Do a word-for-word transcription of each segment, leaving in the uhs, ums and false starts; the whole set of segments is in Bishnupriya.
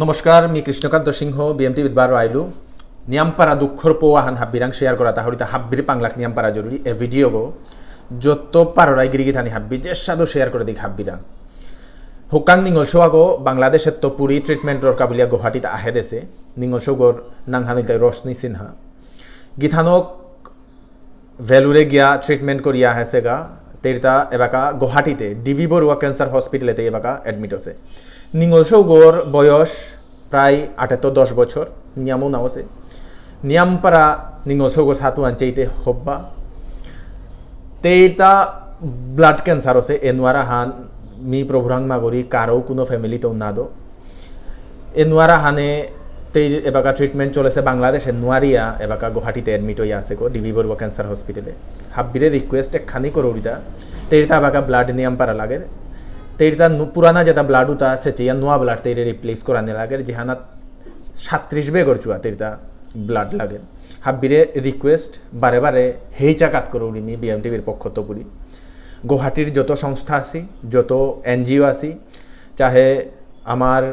নমস্কার, মি কৃষ্ণকান্ত সিংহ, বিএমটি বিদবার আইলু। নিয়ামপারা দুঃখর পৌ আহান হাব্বিরাং শেয়ার করা, তাহলে তা হাব্বির পাংলাক নিয়ামপারা জরুরি। এ ভিডিও গো যত পাররাই গিরি গিথানি হাব্বি, যে সাদো শেয়ার করে দিক হাব্বিরাং। হুকাং নিঙল সৌগো বাংলাদেশেত্ত পুরি ট্রিটমেন্টর কাবুলিয়া গুয়াহাটিত আহে দেসে। নিঙল সৌগর নাংহান ইলতাই রোশনি সিনহা। গিথানক ভেলুরে গিয়া ট্রিটমেন্ট করিয়া আহেসেগা। তেইরতা এবাকা গুয়াহাটিতে ডিবি বড়ুয়া ক্যান্সার হসপিটালেতে এবাকা অ্যাডমিট আছে। নিঙল সৌগর বয়স প্রায় আটেত্ত দশ বছর, নিয়ামও না আছে। নিয়ামপারা নিঙল সৌগর সাতু আনচেইতে হব্বা। তেইরতা ব্লাড ক্যান্সার আছে, এনুয়ারা হান মি প্রভুরাং মাগরি কারো কোনো ফ্যামিলিতেও না দো। এনুয়ারা হানে তেই এবাকা ট্রিটমেন্ট চলেছে বাংলাদেশে, নুয়ারিয়া এবাকা গুয়াহাটিতে অ্যাডমিট হইয়া আছে গো, ডিবি বড়ুয়া ক্যান্সার হসপিটালে। হাব্বিরে রিকোয়েস্ট একখানি করুরিতা, তেইরতা এবাকা ব্লাড নিয়ামপারা লাগের। তেইরতা নু-, পুরানা যেটা ব্লাড উতা আছে, চেয়া নোয়া ব্লাড তেইরে রিপ্লেস করানি লাগের, যেহানাত সাত্রিশ বেগর চুয়া তেইরতা ব্লাড লাগের। হাব্বিরে রিকোয়েস্ট বারে বারে হেইচা কাত করুরি মি বিএমটিভির পক্ষত্ত পুরি। গুয়াহাটির যত সংস্থা আছি, যত এনজিও আছি, চাহে আমার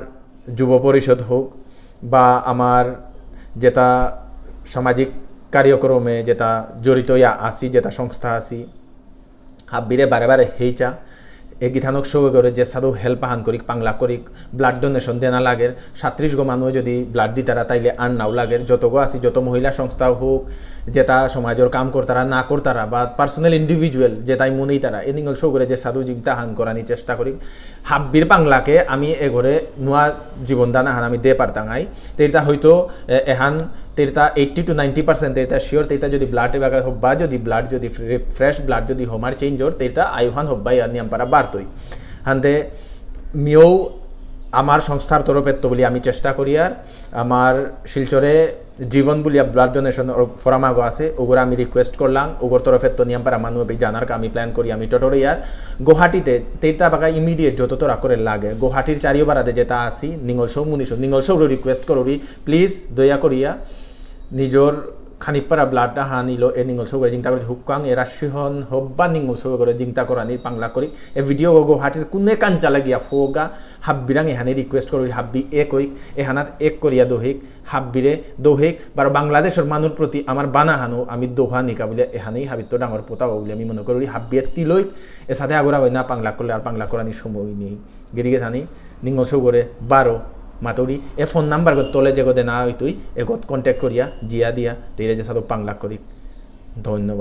যুব পরিষদ হোক বা আমার যেটা সামাজিক কার্যক্রমে যেটা জড়িত ইয়া আছি, যেটা সংস্থা আছি, হাব্বিরে বারে বারে হেইচা, এ গিথানক সৌগরে যে সাধু হেল্প আহান করিক, পাংলা করিক, ব্লাড ডোনেশন দেনা লাগের, সাত্রিশ গো মানুষ যদি ব্লাড দিতারা তাইলে আর নাও লাগের, যতগো আছি, যত মহিলা সংস্থা হোক, যেটা সমাজের কাম করতারা না করতারা বা পার্সোনাল ইন্ডিভিজুয়াল যেটাই মনেই তারা, এ নিঙল সৌগরে যে সাধু জিংতা হান করানি চেষ্টা করি। হাব্বির পাংলাকে আমি এগরে নোয়া জীবন দান আহান আমি দে পারতাঙাই। তেইরতা হয়তো এ-, এহান তেইরতা এইট্টি টু নাইনটি পার্সেন্ট তেইরতা শিওর, তেইরতা যদি ব্লাড এবাকা হব্বা, যদি ব্লাড যদি ফ্রে-, ফ্রেশ ব্লাড যদি হোমার চেঞ্জ ওর, তেইরতা আয়ুহান হব্বা ইয়া নিয়ামপারা বাড়তই। হানতে মিও আমার সংস্থার তরফেত্ত বুলি আমি চেষ্টা করি আর আমার শিলচরে জীবন বুলিয়া ব্লাড ডোনেশন ফোরাম আগো আছে, ওগুলো আমি রিকোয়েস্ট করলাম, ওগুর তরফেত্ত নিয়ামপারা মানু বি জানার কা আমি প্ল্যান করি, আমি টোটোরিয়ার গুয়াহাটিতে তেইরতা বাকা ইমিডিয়েট যত তোরা করে লাগে, গুয়াহাটির চারিও বারাদে যেটা আসি, নিঙল সৌ মুনি সৌ, নিঙল সৌরে রিকোয়েস্ট করুরি, প্লিজ দয়া করিয়া নিজর খানিকপারা ব্লাড আহান ইলো এ নিঙল সৌগরে জিংতা করে হুকাং এ রাশিহন হব্বা নিঙল সৌগরে জিংতা করানি পাংলা করি। এ ভিডিও গো গুয়াহাটির কুনে কাঞ্চা লাগিয়া ফোগা হাব্বিরাং এহানি রিকোয়েস্ট করুরি, হাব্বি এক হইক, এহানাত এক করিয়া দোহিক, হাব্বিরে দোহিক, বারো বাংলাদেশর মানুর প্রতি আমার বানা হানো আমি দোহা নিকা বুলিয়া এহানি হাবিত্ত ডাঙর পোতা বুলি আমি মনে করি, হাব্বিয়ে তিলইক, এ সাথে আগর আগই না পাংলা করলে আর পাংলা করানি সময় নেই। গিরি গিথানি, নিঙল সৌগরে বারো মাতুরি, এ ফোন নাম্বার গো তলে যেগো দেনা হইতই, এগত কন্ট্যাক্ট করিয়া, জিয়া দিয়া, তেইরে যে সাথে পাংলা করি। ধন্যবাদ।